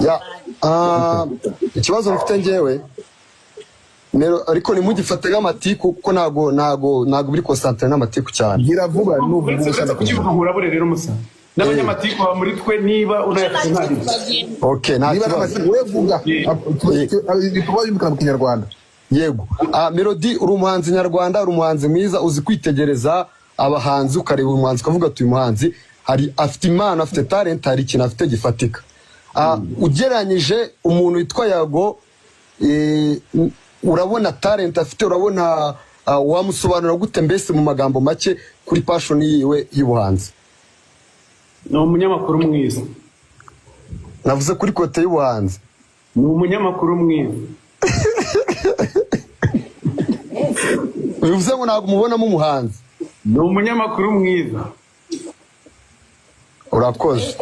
Ya, ah, ikibazo mfite njyewe ariko ntimugifate nk'amatiku, kuko ntago biri concentré n'amatiku cyane. Gira vuba nuvuga Uretse ubusa. uretse kukivuga nkurabure rero, musa n'abanyamatiku baba muri twe, niba unayafite ntabyo. Okay, nta Niba kibazo. n'amatiku we vuga, ibikorwa byumvikana mu Kinyarwanda. Yego. Ah, Melody, uri umuhanzi nyarwanda, uri umuhanzi mwiza, uzi kwitegereza abahanzi, ukareba umuhanzi ukavuga ati uyu muhanzi hari afite impano, afite talent, hari ikintu afite gifatika. Ah, ugereranyije umuntu witwa Yago, urabona talent afite, urabona, ah, wamusobanura gute mbese mu magambo make kuri passion yiwe y'ubuhanzi? Ni umunyamakuru mwiza. Navuze kuri côté y'ubuhanzi. Ni umunyamakuru mwiza. Bivuze ngo ntabwo umubonamo umuhanzi? Ni umunyamakuru mwiza. Urakoze.